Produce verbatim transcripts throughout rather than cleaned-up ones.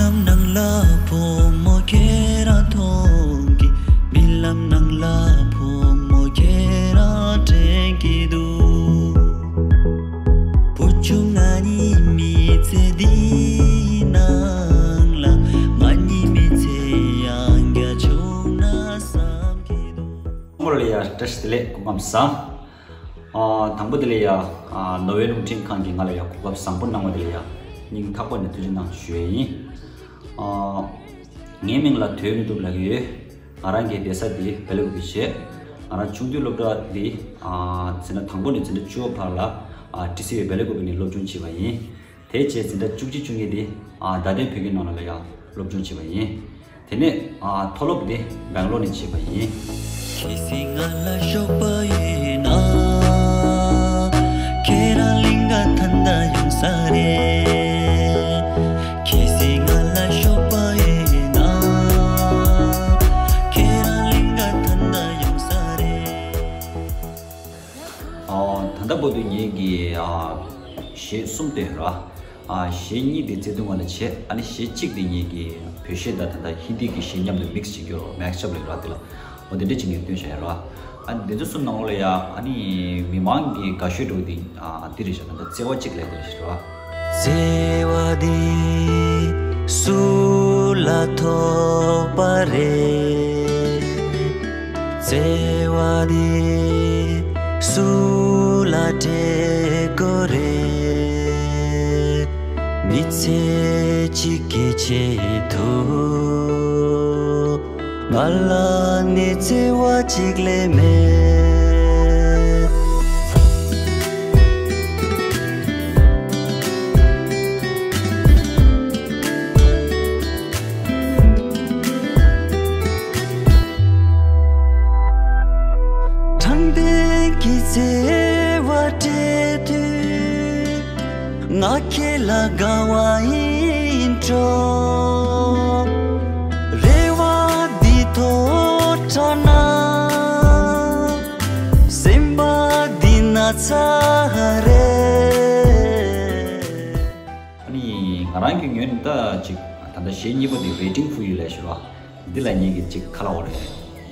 ལམ་ནང་ལ་བུ་མོ་ཁྱེད་རང་མཐོང་གི། རྨི་ལམ་ནང་ལ་བུ་མོ་ཁྱེད་རང་དྲན་གྱི་འདུག་བུ་ཆུང་ང་གཉིས་མི་ཚེ་འདིའི་ནང་ལ། ང་གཉིས་མི་ཚེ་ཡང་བརྒྱ་བྱུང་ན་བསམ་གྱི་འདུག་སྐོར་ལ་ཡ་བཀྲ་ཤིས་བདེ་ལེགས། སྐུ་ཁམས་བཟང་། ཨ། དང་པོ་དེ་ལ་ཡ། ཨ། ནོར་ཝེ་རླུང་འཕྲིན་ཁང་གིས་ང་ལ་ཡ་གོ་སྐབས་བཟང་པོ་གནང་བ་དེ་ལ་ཡ་སྙིང་ཐག་པ་ནས་ཐུགས་རྗེ་གནང་ཞུ་ཡས་ཡིན། ཨ། ངའི་མིང་ལ་དོན་གྲུབ་ལབ་ཀྱི་ཡོད། ང་རང་གི་བསྡད་ས་དེ་སྦེལ་ཀོབ་བྱས། ང་རང་ཆུང་དུས་སློབ་གྲྭ་འདི། ཨ། འཛིན་གྲྭ་དང་པོ་ནས་འཛིན་གྲྭ་བཅུ་པ་བར་ལ། ཨ། ཊི་སི་ཝི་སྦེལ་ཀོབ་ནས་སློབ་སྦྱོང་བྱས་པ་ཡིན། དེ་རྗེས་འཛིན་གྲྭ་བཅུ་གཅིག་བཅུ་གཉིས་དེ། ཨ། རྡ་སྟེང་བོད་ཁྱིམ་ནང་ལ་ཡང་སློབ་སྦྱོང་བྱས་པ་ཡིན། དེ་ནས། ཨ། མཐོ་སློབ་དེ་སྦེང་ལོར་ནས་བྱས་པ་ཡིན། གལ་སྲིད་ང་ལ་གཤོག་པ་ཡོད་ན། ཁྱེད་རང་གླིང་ག་ད་ལྟ་ཡོང་ས་རེད། གལ་སྲིད་ང་ལ་གཤོག་པ་ཡོད་ན། ཁྱེད་རང་གླིང་ག་ད་ལྟ་ཡོང་ས་རེད། ཨ། ད་ལྟ་བར་དུ་ངེད་ཀྱིས། ཨ། གཞས་གསུམ་བཏོན་ར། ཨ། གཞས་གཉིས་དེ་བརྩེ་དུང་ངང་ལ་བྱས། ཨ་ནི་གཞས་གཅིག་དེ་ངེད་ཀྱིས་བོད་གཞས་དང་ད་ལྟ་ཧིན་དི་གི་གཞས་མཉམ་དུ་མིག་སི་བྱེད་རྒྱུ་རོ། མེག་ཤབ་ལབ་ར། དེ་ལ་འོ་དེ་འདྲ་བྱེད་ངེས་བཏོན་བཞག་ཡོད་ར། ཨ་ནི་དེ་ཚོ་གསུམ་ནང་ལོགས་ལ་ཡ། ཨ་ནི་མི་མང་གི་དགའ་ཤོས་འདྲ་བོ་དེ། ཨ། འདི་རེད་བཞག་ད་ལྟ་བརྩེ་བ་གཅིག་ལབ་དེ་རེད་བཞག་ར། བརྩེ་བ་འདི་སུ་ལ་ཐོབ་པ་རེད། བརྩེ་བ་འདི་སུ་ལ་སྤྲད་དགོས་རེད། མི་ཚེ་གཅིག་གི་ཆེད་དུ། ང་ལ་ནི་བརྩེ་བ་གཅིག་ལས་མེད། དྲང་བདེན་གྱི་བརྩེ་བ་སྤྲད་དུས། ང་ཁྱེད་ལ་དགའ་བ་ཡིན་འགྲོ། རེ་བ་འདི་ཐོག་འཕྲོ་ན། སེམས་པ་འདི་ན་ཚ་རེད། ཨ་ནི་ང་རང་གི་ངོས་ནས་ད་ཅིག་ད་ལྟ་གཞས་གཉིས་པ་འདི་Waiting for You ལབ་ཞུ་བ། འདི་ལ་ངེད་ཀྱིས་ཅིག་ཁ་ལ་འོ་རེད།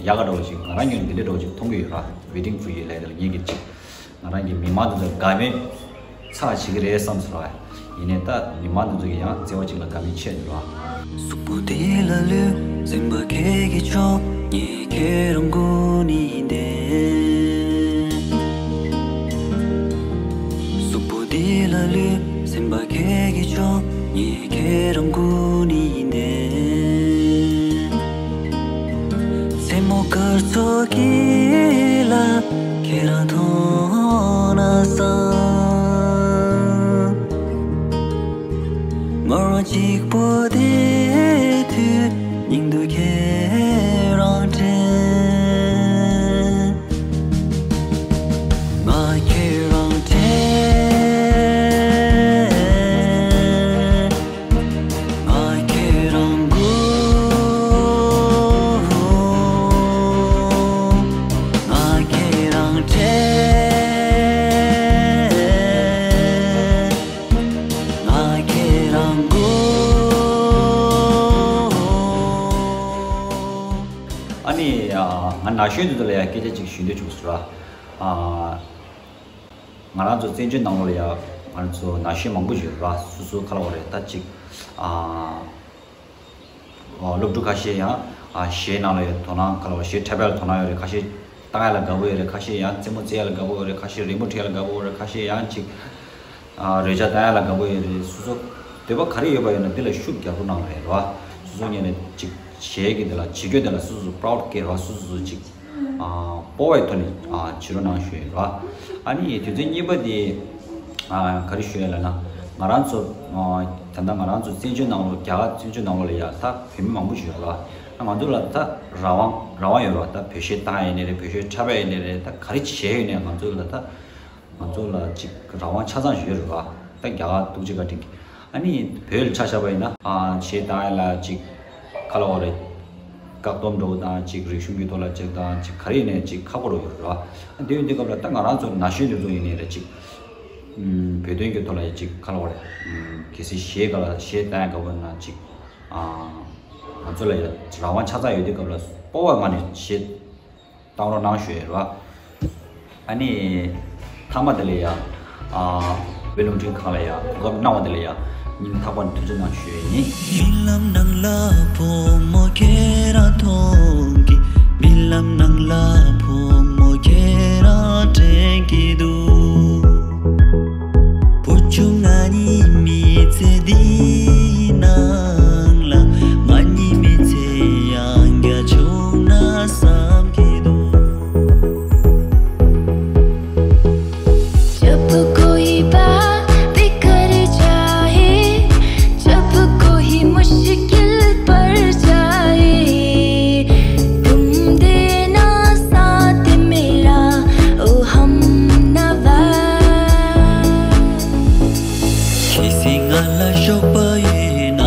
ཡག་ག་འདྲ་བོ་ཅིག་ང་རང་ངོས་ནས་འདི་འདྲ་འདྲ་བོ་ཅིག་མཐོང་གི་ཡོད་ར། Waiting for You ལབ་དེ་ལ་ངེད་ཀྱིས་ཅིག་ང་རང་གི་མི་མང་དེ་ཚོ་དགའ་མོས་ཚར་བྱེད་ཀྱི་རེད་བསམ་སོང་ར། ཡིན་ནའི་ད་མི་མང་དེ་ཚོ་གི་ཡང་བརྩེ་བ་ཅིག་ལ་དགའ་མོས་ཆེ་འདུག་ར། གཟུགས་པོ་འདི་ལ་ལུས་སེམས་པ་ཁྱེད་ཀྱི་ཕྱོགས། ངས་ཁྱེད་རང་སྒུག་ནས་བསྡད། གཟུགས་པོ་འདི་ལ་ལུས་སེམས་པ་ཁྱེད་ཀྱི་ཕྱོགས། ངས་ཁྱེད་རང་སྒུག་ནས་བསྡད། མཚན་མོ་སྐར་ཚོགས་ཀྱི་ལ་ཁྱེད་རང་མཐོང་ན་བསམ། ང་རང་གཅིག་པོ་བསྡད་དུས་སྙིང་དུ་ཁྱེད་རང་དྲན། ང་ཁྱེད་རང་དྲན། ང་ཁྱེད་རང་སྒུག་ང་ཁྱེད་རང་དྲན། ང་ཁྱེད་རང་སྒུག་ཨ་ནི། ཨ། ང་ན་གཞོན་དེ་ཚོ་ལ་ཡང་སྐད་ཆ་ཅིག་ཞུ་འདོད་བྱུང་སོང་ར། ཨ། ང་རང་ཚོ་བཙན་བྱོལ་ནང་ལོགས་ལ་ཡ་ང་རང་ཚོ་ན་གཞོན་མང་པོ་ཡོད་ར། སོ་སོ་ཁ་ལ་བ་རེད་ད་ཅིག་ཨ། ཨ། སློབ་ཕྲུག་ཁ་ཤས་ཡང་ཨ་གཞས་ནང་ལ་ཡ་དོ་སྣང་ཁ་ལ་བ་གཞས་འཁྲབ་ཡ་ལ་དོ་སྣང་ཡོད་རེད། ཁ་ཤས་བཏང་ཡ་ལ་དགའ་པོ་ཡོད་རེད། ཁ་ཤས་ཡང་རྩེད་མོ་རྩེ་ཡ་ལ་དགའ་པོ་ཡོད་རེད། ཁ་ཤས་རི་མོ་འབྲི་ཡ་ལ་དགའ་པོ་ཡོད་རེད། ཁ་ཤས་ཡང་ཅིག་ཨ་རོལ་ཆ་བཏང་ཡ་ལ་དགའ་པོ་ཡོད་རེད། སོ་སོ་འདོད་པ་ག་རེ་ཡོད་པ་ཡོད་ན་འདི་ལ་ཤུགས་རྒྱག་རོགས་གནང་རེད་ར། སོ་སོ་ངོས་ནས་ཅིག་གཞས་ཀྱི་འདི་ལ་བྱེད་སྒོ་འདི་ལ་སོ་སོ་པ་རའུ་ཌི་སྐྱེ་ར། སོ་སོ་སོ་ཅིག་ཨ་སྤོབས་པའི་ཐོག་ནས་ཨ་བྱེད་རོགས་གནང་ཞུ་ཡིན་ར། ཨ་ནི་དོན་ཚན་གཉིས་པ་དེ་ཨ་ག་རེ་ཞུ་ཡ་ལབ་ན། ང་རང་ཚོ་ཨ་ད་ལྟ་ང་རང་ཚོ་བཙན་བྱོལ་ནང་ལོགས་རྒྱ་གར་བཙན་བྱོལ་ནང་ལོགས་ལ་ཡ་ད་བོད་མི་མང་པོ་ཞིག་ཡོད་ར། ང་ཚོ་ལ་ད་རང་དབང་རང་དབང་ཡོད་ར། ད་བོད་གཞས་བཏང་ཡ་ཡིན་ནའི་རེད། བོད་གཞས་འཁྲབ་ཡ་ཡིན་ནའི་རེད། ད་ག་རེ་བྱས་ཡོད་ནའི་ང་ཚོ་ལ་ད། ང་ཚོ་ལ་ཅིག་རང་དབང་ཆ་ཚང་ཞིག་ཡོད་རེད་བ། ད་རྒྱ་གར་ཐུགས་རྗེ་བཀའ་དྲིན་གྱིས། ཨ་ནི་བོད་ལ་ཆ་བཞག་པ་ཡིན་ན། ཨ་གཞས་བཏང་ཡ་ལ་ཅིག་ཁ་ལོ་བ་རེད། བཀག་སྡོམ་འགྲོ་བ་དང་ཅིག་རིག་གཞུང་གི་ཐོག་ལ་ཅིག་དང་ཅིག་ག་རེ་ཡིན་ནའི་ཅིག་ཁག་པོ་རུ་ཡོད་རེད་བ། ཨ་དེ་ཡོད་དུས་སྐབས་ལ་ད་ང་རང་ཚོ་ན་གཞོན་དེ་ཚོ་ཡིན་ནའི་རེད། ཅིག་ཨུམ་བོད་དོན་གྱི་ཐོག་ལ་ཅིག་ཁ་ལོ་བ་རེད། ཨུམ་གལ་སྲིད་གཞས་ག་ལ་གཞས་བཏང་ཡ་དགའ་པོ་ཡིན་ན་ཅིག་ཨ། ང་ཚོ་ལ་ཡ་རང་དབང་ཆ་ཚང་ཡོད་དུས་སྐབས་ལ་སྤོབས་པ་ངང་ནས་བྱེད་གཏང་རོགས་གནང་ཞུ་ཡ་རེད་བ། ཨ་ནི། མཐའ་མ་དེ་ལ་ཡ། ཨ། བོད་རླུང་འཕྲིན་ཁང་ལ་ཡ་གོ་སྐབས་གནང་བ་དེ་ལ་ཡ་སྙིང་ཐག་པ་ནས་ཐུགས་རྗེ་གནང་ཞུ་ཡ་ཡིན། རྨི་ལམ་ནང་ལ་བུ་མོ་ཁྱེད་རང་མཐོང་གི། རྨི་ལམ་ནང་ལ་བུ་མོ་ཁྱེད་རང་དྲན་གྱི་འདུག་བུ་ཆུང་ང་གཉིས་མི་ཚེ་འདིའི་ནང་ལ། ང་གཉིས་མི་ཚེ་ཡང་བརྒྱ་བྱུང་ན་བསམ་གྱི་འདུག जब कोई बात बिखर जाए, जब कोई मुश्किल पड़ जाए, तुम देना साथ मेरा, ओ हमनवा। ཁྱེད་སེམས་ང་ལ་ཞོགས་པ་ཡིན་ན།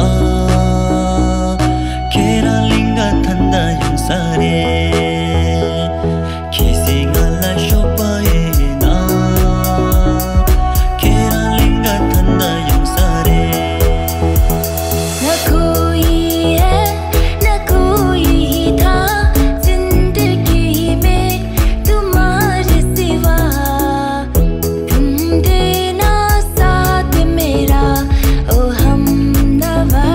ཁྱེད་རང་གླིང་ག་ད་ལྟ་ཡོང་ས་རེད། ཁྱེད་སེམས་ང་ལ་ཞོགས་པ་ཡིན་ན། ཁྱེད་རང་གླིང་ག་ད་ལྟ་ཡོང་ས་རེད། ना कोई है, ना कोई था, जिंदगी में तुम्हारे सिवा। तुम देना साथ मेरा, ओ हमनवा।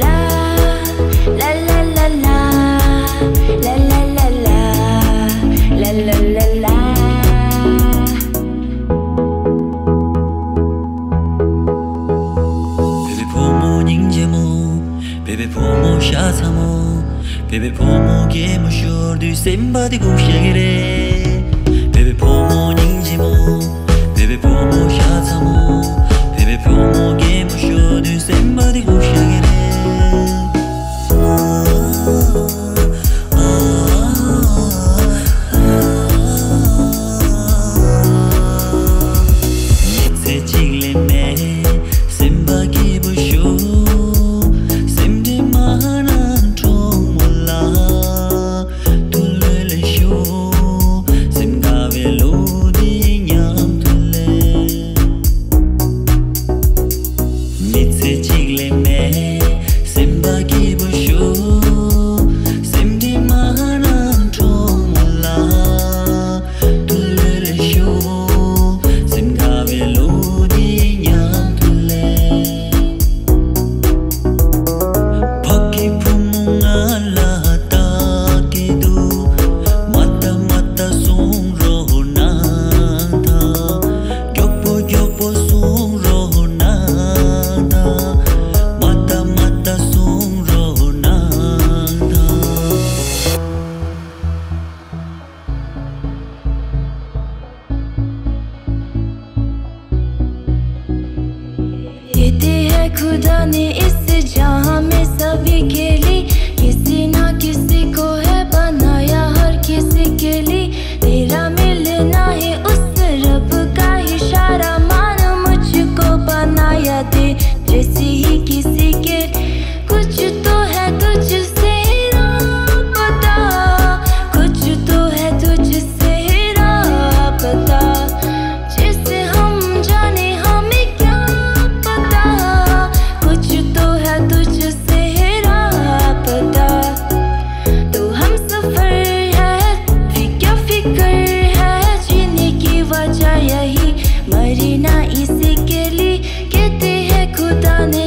ला, ला, ला, ला, ला। བོད་པའི་བུ་མོ་སྙིང་རྗེ་མོ། བོད་པའི་བུ་མོ་ཤ་ཚ་མོ། བོད་པའི་བུ་མོ་གད་མོ་ཤོར་དུས་སེམས་པ་དེ་སྒུག་བཞག་གི་རེད། བོད་པའི་བུ་མོ་སྙིང་རྗེ་མོ། བོད་པའི་བུ་མོ་ཤ་ཚ་མོ། བོད་པའི་བུ་མོ་གད་མོ་ཤོར་དུས་སེམས་པ་དེ་སྒུག་བཞག་གི་རེད། མི་ཚེ་གཅིག་ལས་མེད། སེམས་པ་སྐྱིད་པོ་ཞུ། སེམས་ཁྲལ་མ་གནང་གྲོགས་མོ་ལགས། ཐུགས་ལྷོད་ལྷོད་ཞུ། སེམས་དགའ་བའི་ལོ་འདི་མཉམ་དུ་སླེབས། མི་ཚེ་གཅིག་ལས་མེད། སེམས་པ་སྐྱིད་པོ་ཞུ། སེམས་ཁྲལ་མ་གནང་གྲོགས་མོ་ལགས། ཐུགས་ལྷོད་ལྷོད་ཞུ། སེམས་དགའ་བའི་ལོ་འདི་མཉམ་དུ་སླེབས། ཕ་གི་བུ་མོ་ང་ལ་ལྟ་གི་འདུག་མ་ལྟ་མ་ལྟ་གསུང་རོགས་གནང་དང་། མགྱོགས་པོ་མགྱོགས་པོ་གསུང་རོགས་གནང་དང་། མ་ལྟ་མ་ལྟ་གསུང་རོགས་གནང་དང་། ये दिल है खुदा ने इस जहां में सभी के लिए, किसी ना किसी को है बनाया हर किसी के लिए। तेरा मिलना है उस रब का इशारा, मानो मुझको बनाया दे जैसे ही किसी के। कुछ तो है तुझसे राबता, कुछ तो है तुझसे राबता, जिसे हम जाने हमें क्या पता। कुछ तो है तुझसे राबता, तो हमसफर है, फिर क्या फिक्र है, जीने की वजह यही, मरना इसी के लिए। कहते हैं खुदा ने